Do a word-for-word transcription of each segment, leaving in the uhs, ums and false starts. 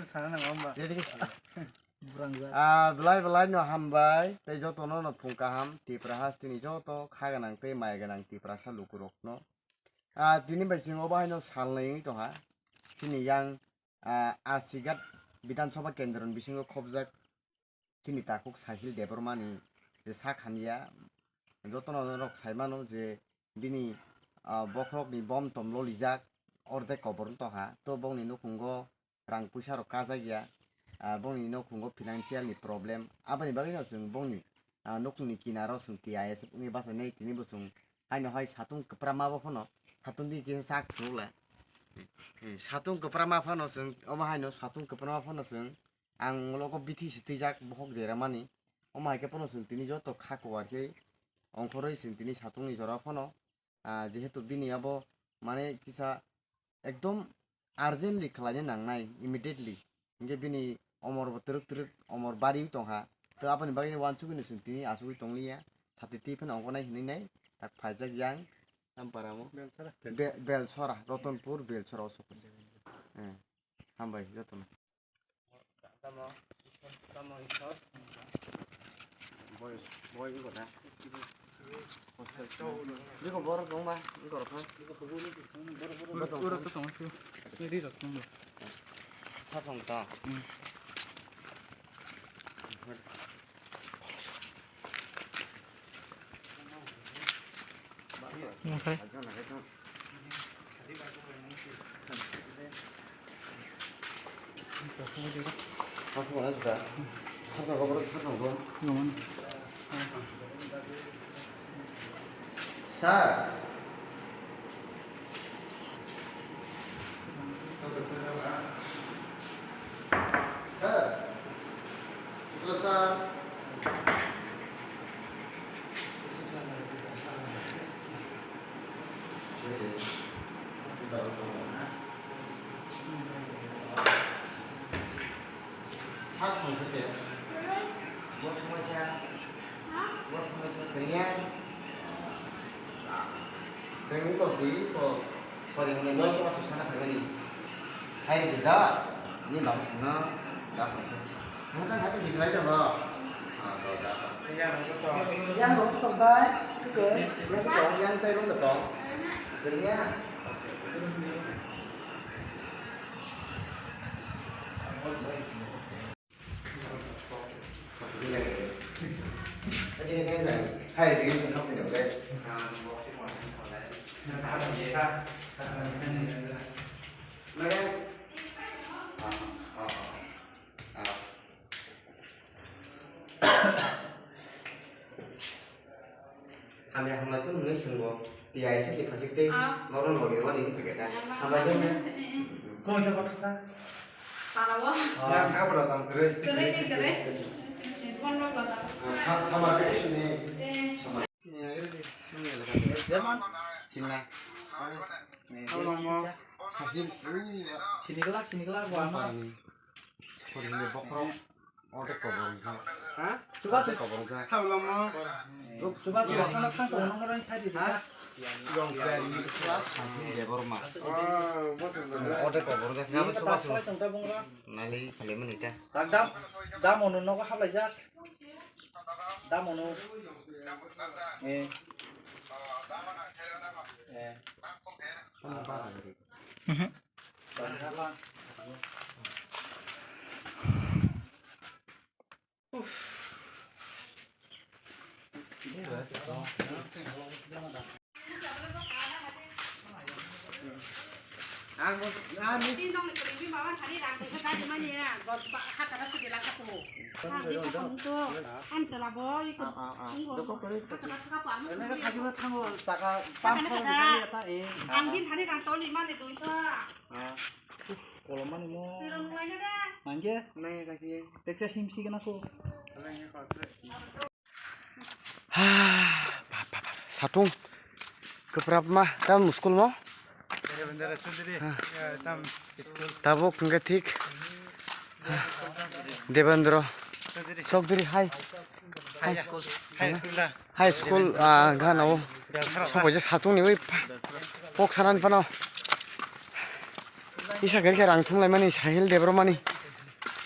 Sana nang amba. Burang ja. Ah, belai belai no hambai, tei joto no no phung kaham, Tipra hasteni joto kha gwnang tei maya gwnang Tiprasa lukurok no. Ah, tini bai chwng obo haino sal nai wngwi tongha. Chini yang, ah, Arsighat Bidhan Sabha Kendro ni bisingo khobjak chini takhuk Sahil Debbarma ni je sak hamya, joto no norok sai mano je bini, ah, bokhorok ni bom tom lolijak, ordek kobor wng tongha, to bongni nukhungo rang puisa rok kajak ya, ah, bongni nukhungo financial ni problem, aboni bagwi no chwng bongni, ah, nukhungni kinaro chwng T I S F wngwi bachai nai, tini bo chwng haino hai satung kwprama bo phano, satung di kisa sak phunukla. Satung kwprama phano chwng, omo haino satung kwprama phano chwng, ang ulo bithi si twijak bokhok deramani, omo hai khe phano chwng tini joto kha kuwar khe ongkhorwi chwng tini satungni jora phano, ah, jehetu bini abo mane kisa ekdom urgently khlaina nangnai, immediately. Hinkhe bini omor bo twrwk twrwk omor bariwi tongkha. To aboni bagwi wansugwi no chwng tini achugwi tongliya. Sati twi phano ongkhornai hinwi nai tak phaijak yang. Tam paramo. Belsora. Be-, Belsora, Rotonpur, Belsora o sokha. Eh, hambai jotono. Tamo, tamo Ishwar. Boy, boy, iko da. Biko borok dong ba, iko rok. Ura to tong su. Ri rok tong. Thasong ta. Hmm. Okay. Sir. Sir. Hello, sir. Sak song khe. Bo thangma sa. Bo thangma sa kanya. Seng ko si ko. Sorry, mo no chwa sana kagani. Hai de da. Ni bang sana. Da sana. Mo kan hatu di lai da ba. Ah, da da. Yang rok to bai. Yang tai rok to. Kanya. Hamya hamlai tong hwnwi swngo. Tiyai se kiphajik tei Ah. Norok logirmani wngkha khe da. Hamlai tong hwnwi. Tong khe kothok kha. Para o. Ah. Ya, saka bwla tong kwrwi. Kwrwi tei kwrwi. Phone rok bwla. Ah, sa-, samar khe sini. Eh. Samar. Jeman. Sini na. Ano mo. Sahil. Sini kela, sini kela, gua ma. Sini bokhorok. Order kobor wngkha. Ha? Chuba chuba. Kobor wngkha. Thaulamo. Chuba chuba khana khang tong nang ran sai di. Ha? Yong kari ni kla Sahil Debbarma. Oh, bothang da. Order kobor wngkha. Chuba chuba. Nali khale mani ta. Dam dam ono nogo halai jak. Dam ono. Eh. Eh. Mhm. Ang bin thani rang toni mani duisa. Ah. Kolom mani mo. Nangge? Nangge kaki. Teksa himsi gana ko. Satung. Kwprap ma tam school mo? Devendra Chaudhary. Ah. Ya, tam school. Tabuk hwnkhe thik. Devendra Chaudhary. Chaudhary hai. Hai. High school. High school da. High school, ah, gana o. Belchara. Sokoje satung ni oi pa-, pok sanan pano. Isa gari khe rang thumlaimani Sahil Debbarmani.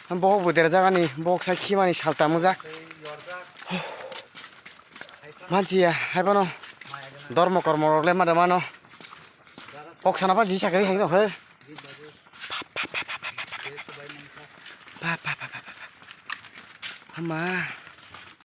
Bohok bo derjagani, bohok sai khimani sal tamujak. Manchiya, haibano dormo kormo rok le mada mano. Kok sana pa jisa gari hai no he. Pa, pa, pa, pa, pa, pa. Pa, pa, pa, pa, pa, pa. Ama.